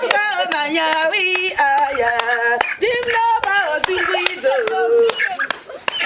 Ndimunomupawo manyawi aya. Ndimunopawo shingwidzo.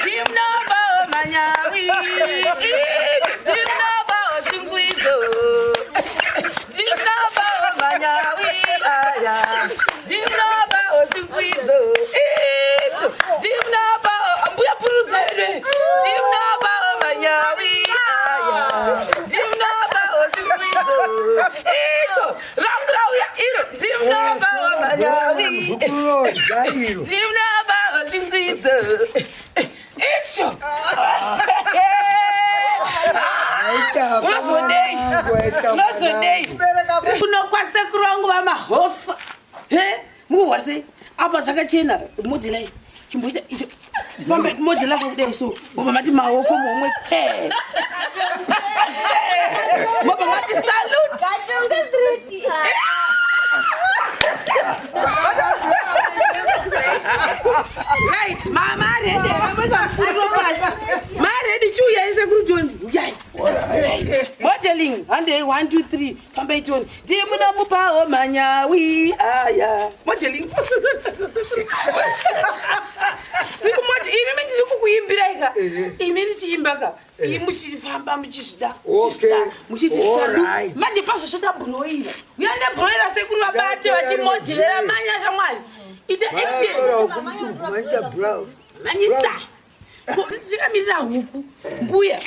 Ndimunopawo manyawi. Ndimunopawo shingwidzo. Ndimunopawo manyawi aya. Ndimunopawo shingwidzo. Icho. Ndimunopawo ambuya purudza ine. Ndimunopawo manyawi aya. Ndimunopawo shingwidzo. Icho. Rangu rauya iro. Ndimunopawo manyawi. Ndimunopawo shingwidzo. Icho. Unozodei? Unozodei? Kuno kwasekuru vangu vamahofa. He? Mukuhwa sei? Apa dzakachena modelai. Chimboita icho. Fambe modela kudai so. Mobva mati maoko momwe te. Mobva mati salute. Right, mama ready. Mama mfuro pasi. Ma ready chiuyai sekuru John. Uyai. Modeling. Handei 1 2 3. Fambai tione. Ndiye munomupawo manyawi aya. Modeling. Tiri kumodi imi ndiri kukuimbirai ka. Imi ndichiimba ka. Imi muchifamba muchizvida. Okay. Muchiti salu. Alright. Manje pazvosvota broiler. Uya nebroiler sekuru vabate vachimodelera manya shamwari. Ite action. Manyisa. Tikamirira huku. Mbuya.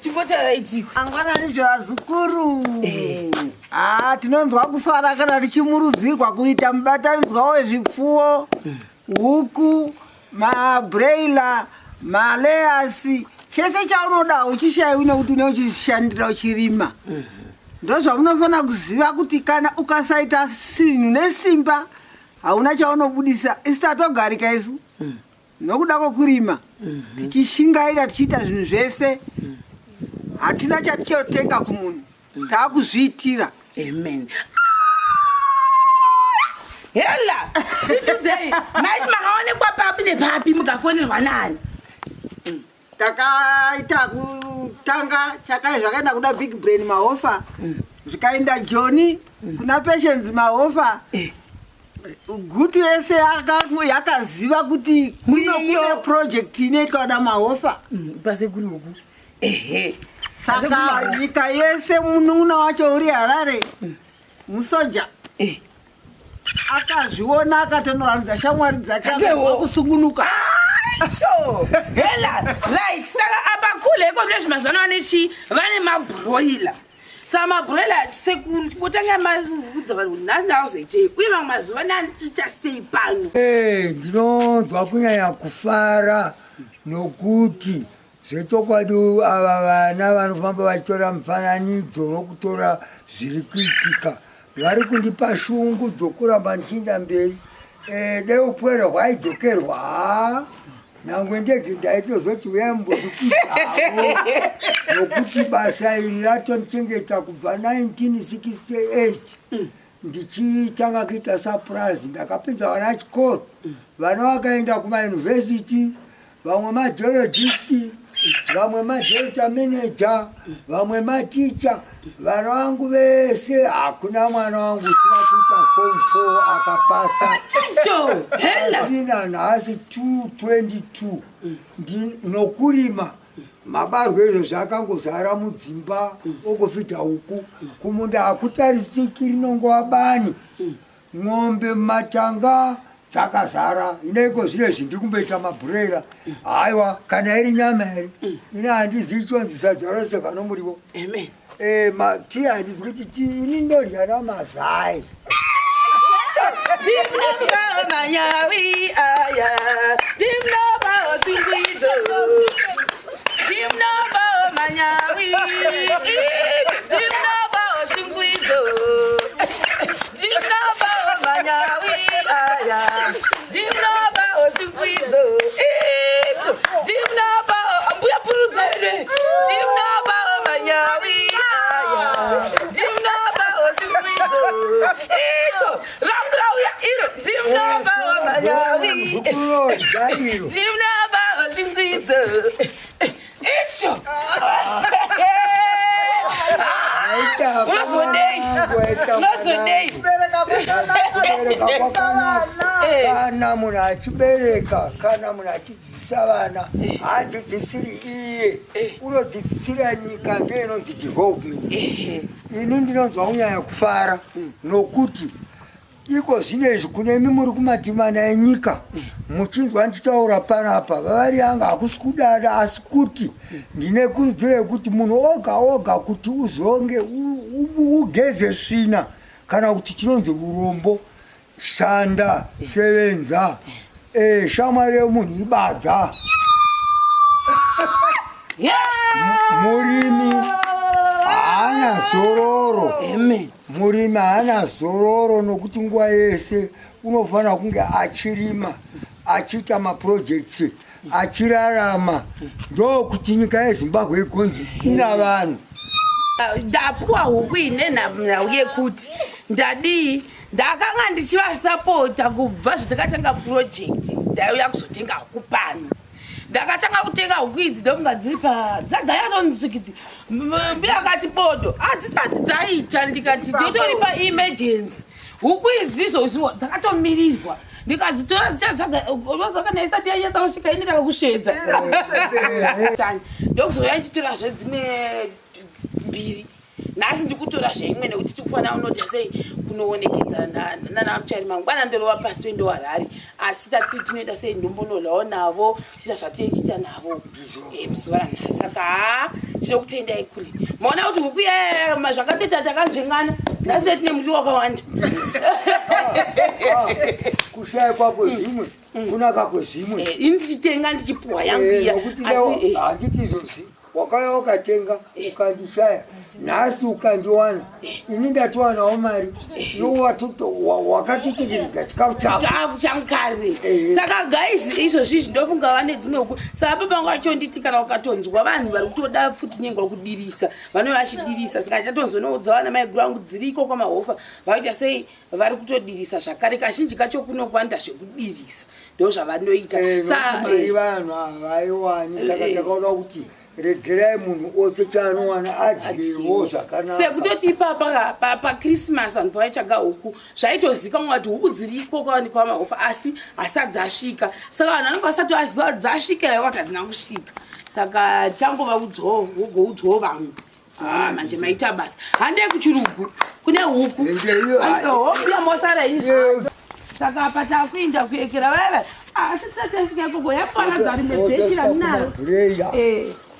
Chimbotaura Angwanani zvavazukuru. Ah, tinonzwa kufara kana tichimurudzirwa kuita mubatanidzwa wezvipfuwo, huku, mabreila, maleyasi, chese chaunoda uchishaiwi nekuti une uchishandira uchirima. Ndozvaunofanira kuziva kuti kana ukasaita sinhu nesimba hauna chaunobudisa. Isu tatogarika isu. Nokuda kwokurima tichishingaira tichiita zvinhu zvese hatina chatichotenga kumunhu taakuzviitira. Amen. Hela, titudzei. Maiti makaonekwa papi nepapi mukafonerwa nani? Takaita kutanga chakai zvakaenda kuna Big Brain Mahofa zvikaenda Joni kuna Patience Mahofa. Gutu yese yakaziva kuti kuno kune project inoitwa naMahofa. Pasekuru huku. Ehe. Saka nyika yese munun'una wacho uri Harare musoja akazviona akatonoratidza shamwari dzake akabva kusungunuka. So, hela, right. Saka apa kule iko zvine zvimazano vane chii? Vane mabroiler. Saka mabroiler sekuru chingotanga maudza vanhu kuti nhasi ndakuzoitei uye mamwe mazuva ndanoita sei pano. Ndinonzwa kunyanya kufara nokuti zvechokwadi ava vana vanofamba vachitora mifananidzo nokutora zviri kuitika vari kundipa shungu dzokuramba ndichienda mberi. Dai upwere hwaidzokerwa haa nyangwe ndege ndaitozoti uyai mumbondikuitawo nokuti basa iri ratondichengeta kubva 1968 ndichitanga kuita surprise. Ndakapinza vana chikoro, vana vakaenda kumayunivhesiti, vamwe mageologists, vamwe madelta manager, vamwe maticha. Vana vangu vese hakuna mwana wangu usina kuita form 4 akapasa. Chacho, hela. Asina nhasi 222 nokurima mabarwe izvo zvakangozara mudzimba okufidha huku kumunda hakutarisiki rinongova bani N'ombe mumatanga dzakazara ineiko zvino izvi ndiri kumboita mabhureira haiwa kana iri nyama here ini handizivi chonzi sadza rose kana muriwo. Amen. Tii handizi kuti tii ini ndodya namazai. Ndinopa manyawi aya. Ndinopa shingwidzo. Ndinopa manyawi. Ndinopa shingwidzo. Ndinopa manyawi aya. Ndinopa shingwidzo. Icho. Ndinopa ambuya purudza ine. Ndinopa manyawi aya. Ndinopa shingwidzo. Icho. Rangu rauya iro. Ndinopa manyawi. Ndinopa shingwidzo. Icho. Unozodei? Unozodei? Kubereka kwakanaka. Kubereka kwakanaka. Eh. Kana munhu achibereka, kana munhu achidzidzisa vana, haadzidzisiri iye, unodzidzisira nyika. Ndiyo inonzi development. Ini ndinonzwa kunyanya kufara nokuti iko zvino izvi kune imi muri kumatimana enyika muchinzwa ndichitaura panapa, vavari yanga hakusi kudada, asi kuti ndine kurudziro yekuti munhu oga oga kuti uzonge ugeze svina kana kuti chinonzi urombo, shanda, sevenza. Shamwari yemunhu ibadza. Murimi haana zororo. Amen. Murimi haana zororo nokuti nguva yese unofanira kunge achirima, achiita maprojects, achirarama, ndokuti nyika yeZimbabwe igonzi ina vanhu. Ndapuwa huku ine nhau yekuti ndadii. Ndakanga ndichivasapota kubva zvatakatanga project. Ndaiuya kuzotenga huku pano. Ndakatanga kutenga huku idzi, ndofunga dziri pa dzadzayatondisvikidzi. Mbuya akati bodo, hadzisati dzaita. Ndikati totori paemergency huku idzi izvozvo dzakatomirirwa. Ndikadzitora dzichadzadza isati yanyatsa kusvika, ini ndakakusvedza, ndokuzouya ndichitorazve dzimwe mbiri. Nhasi ndikutora zveimwe nekuti tikufanira kunoita sei, kunoonekedza nana muchari mangwana. Ndorova pasi wendoharari, asi tati tinoita sei, ndombonoryawo navo, tiita zvateichiita navo muzuva ranhasi. Saka haa, tinokutendai kuri maona kuti huku zvakatoita takanzvengana nhasi, tine muriwo wakawanda. Kushayikwa kwezvimwe kunaka kwezvimwe. Ini ndichitenga ndichipuhwa yangu iya. Nokuti asi handiti izvozvi wakauya ukatenga ukandishaya, nhasi ukandiwana, ini ndatiwanawo mari, iwe wakatotekeredza chikafu chako. Chikafu changu kare. Saka guys, izvozvi izvi ndofunga vane dzimwe huku. Saka baba vangu vachonditi kana ukatonzwa vanhu vari kutoda futi nyengwa kudirisa, vanove vachidirisa. Saka chatozonoudza vana maiguru vangu dziriko kwamahofa, vaita sei, vari kutodirisa zvakare. Kazhinji kacho kuno kwanda zvekudirisa, ndo zvavanoita. Nokuti mari vanhu havaiwani, saka takaona kuti regerai munhu ose chaanowana adyewo zvakanaka. Sekutoti ipapa paChristmas vanhu pavaitsvaga huku, zvaitozikanwa kuti huku dziriko kwawanikwa mahofa, asi hasati dzasvika. Saka vanhu vanenge vasati vaziva kuti dzasvika here, kuti hadzina kusvika. Saka changovaudzawo, wogoudzwawo vamwe. Ona manje maita basa. Handei kuchirugu kune huku. Ende Hopu mosara ini. Saka apa takuinda kuekera vaya, asi tisati tasvika ikoko, yaparadza rimwe bhechi ramunaro. Mabhureya.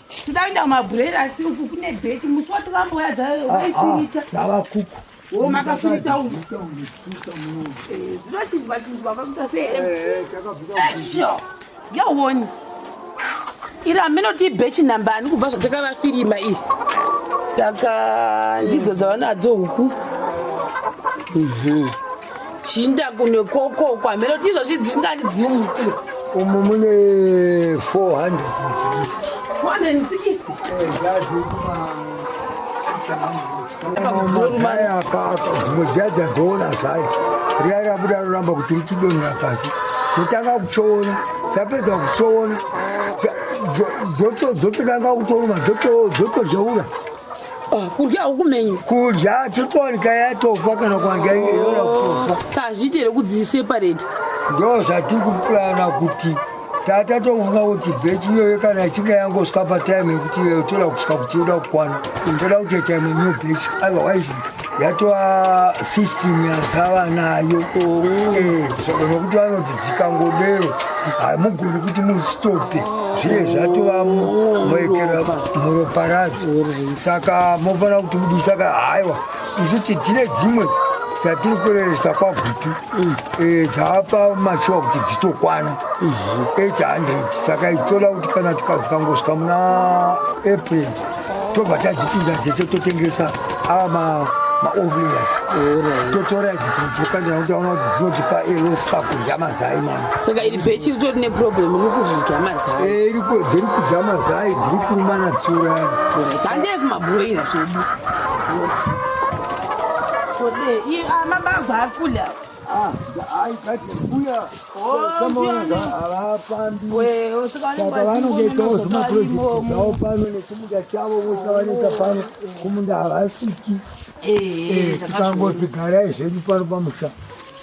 Tinoda kuenda kumabhurera, asi uku kune bhechi. Musi watikamboya waifirita. Dzava kuku. Wo makafirita umu. Dzinochinjwa chinjwa pakuita sei. Takabvisa. Yaoni iri haminoti bhechi namba ani kubva zvatakavafirima iri. Saka ndidzo dzavanadzo huku. Chinda kune kokoko, haminoti izvozvi dzingani dziri muku? Umu mune 460. 460. Mazai dzimwe dziya dzadziona zai riya rabuda roramba kuti richidonhera pasi, dzotanga kuchoona, dzapedza kuchoona dzototanga kutoruma, dzotodyaura. Ah, kudya huku menyu? Kudya, totowanika yatofa kana kuwanika yoda kutofa. Sazviite here kudziseparate? Ndo zvatiri kuplana kuti tatatofunga kuti bhechi iyoyo kana ichinge yangosvika patime yekuti iyoyo toda kusvika kuti yoda kukwana, toda kutoita imwe new batch, otherwise yatova system yadzava nayo. Saka nokuti vanoti dzikangodero hamugoni kuti mustope, zvine zvatova muekera muropa radzo, saka mofanira kuti mudii. Saka haiwa, isu tine dzimwe dzatiri kureresa kwaGutu, dzapa mashuwa kuti dzitokwana 800. Saka itoda kuti kana dzikangosvika muna April, tobva tadzipinza dzese, totengesa ava maoff-layers, totora idzi dzokandira kuti aona kuti dzinotipa eloss pakudya mazai mama. Saka iri bhechi ritori neproblem, riri kuzvidya mazai? Dziri kudya mazai, dziri kurumana, tsiurani. Handei kumabhuroira zvedu. Kode mabagwa akula. Mbuya havafambi, saka vanongoitawo zvimaprojects zvavo pano nechimunda chavo vose vanoita pano. Kumunda havasviki. Eh, Tikangoti garai zvedu pano pamusha.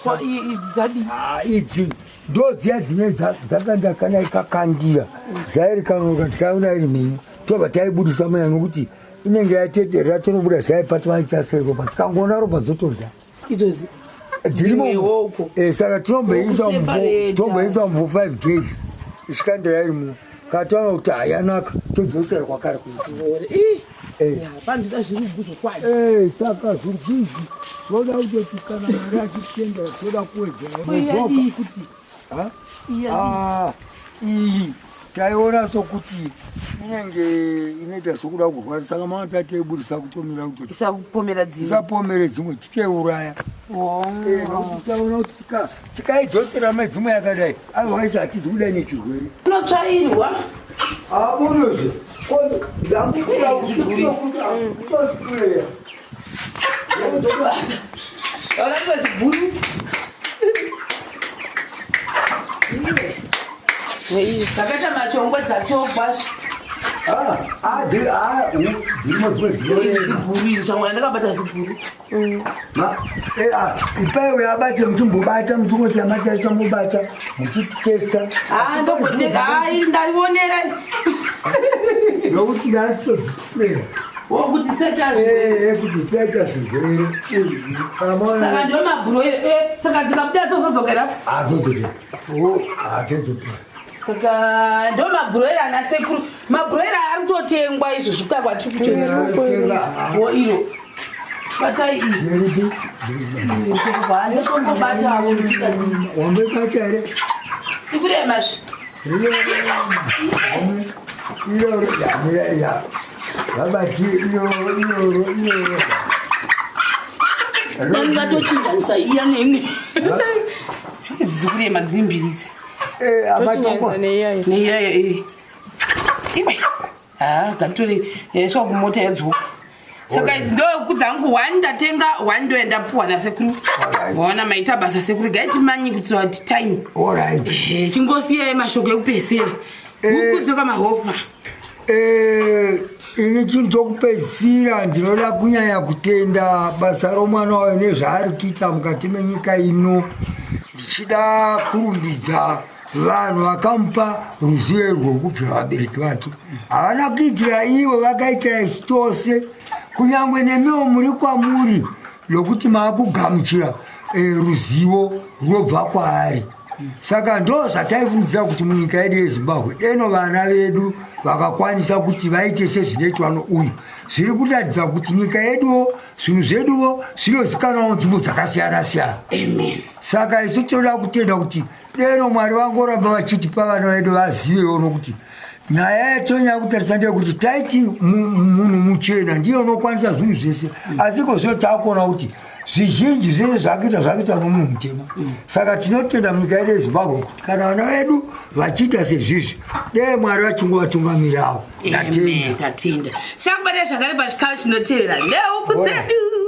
Ko idzi dzadii? Ah, idzi ndo dziya dzine dzakanda kana ikakandira zai rikanonoka tikaona iri mhenyu tobva taibudisa muya nokuti inenge yatedera tonobuda zai pativaita ropa tikangoona ropa dzotorya Idzozi dzirimo. Dzimwewo uko. Eh, saka tinomboisa Wokuseparata. tomboisa mumvo 5 days ichikandira iri muno kana taona kuti hayanaka todzosera kwakare kuita. Ih, Eh. ya, pandida zvirugu zvokwadi. Eh, saka zvirugwi izvi toda kutoti kana Mwari achitendera toda kuwedzera. Ko iyi yadii kuti? Ha? Iyi yadii? Ah, iyi taiona sokuti inenge inoita sokuda kurwara saka mama tatiibudisa kutomira kutoti Isapomera dzimwe. isapomere dzimwe titeiuraya. Oh. Eh, nokuti taona kuti tikaidzosera mai dzimwe yakadai otherwise hatizi kudai nechirwere. Inotsvairwa. Abonozve ndamukuda usiku. Ndobata. Vakandiwa ziguru. Dzakaita machongwe dzatogwa. Dzirimo dzimwe dzinorema. Ziguru iri zvamwe ndakabata ziguru. Ipai uyo abate muchimbobata muchingoti amatarisa mobata muchititesta. Ah, ndogoteka. Ah, iri ndarionera. Nokuti ndatodzispreya Wokuti seta zvi. kuti dzisaita zvirwere. Saka ndiyo mabhuru eh, saka dzikabuda dzozodzokera. Adzodzokera, adzodzokera. Saka ndo mabhuroera ana sekuru. Mabhuroera ari kutotengwa izvo zvikuta kwatiri kutenga. Wo iro. Batai iyi. Nderipi? Ndotongobatawo. Wamboibata here? Ikurema zve. Iroro ya vabati iroro iroro iroro. Dani vatochinjanisa iya neimwe. Idzi dzikurema dziri mbiri idzi. Abatokwa. Neiyayo iyi. Iwe. Ah, ngatore yaiswa kumota yadzoka. Saka idzi ndo dzangu one ndatenga one ndo yandapuwa nasekuru. Alright. Waona maita basa sekuru gaitimanye kuitira kuti time. Alright. Eh, chingosiyai mashoko ekupedzisira. Huku dzekwamahofa. Eh, ini chinhu chokupedzisira ndinoda kunyanya kutenda basa romwana wayo nezvaari kuita mukati menyika ino ndichida kurumbidza vanhu vakamupa ruzivo irwo kubvira vabereki vake havana kuitira ivo vakaitira isu tose kunyange nemiwo muri kwamuri nokuti maakugamuchira ruzivo runobva kwaari. Saka ndo zvataifungidzira kuti munyika yedu yeZimbabwe deno vana vedu vakakwanisa kuti vaite sezvinoitwa nouyu zviri kuratidza kuti nyika yeduwo zvinhu zveduwo zvinozikanwawo nzvimbo dzakasiyana siyana. Amen. Saka isu tinoda kutenda kuti deno Mwari vangoramba vachitipa vana vedu vazivewo nokuti nyaya yatonyanya kutarisa ndeyekuti taiti munhu muchena ndiye unokwanisa zvinhu zvese asi kozvo taakuona kuti zvizhinji zvese zvakuita zvakuitwa nomunhu mutema. Saka tinotenda munyika yedu yeZimbabwe kuti kana vana vedu vachiita sezvizvi dee Mwari vachingovatungamiravo. Amen. Ndatenda. Tatenda. Chakubata zvakare pachikamu chinotevera nehuku dzedu.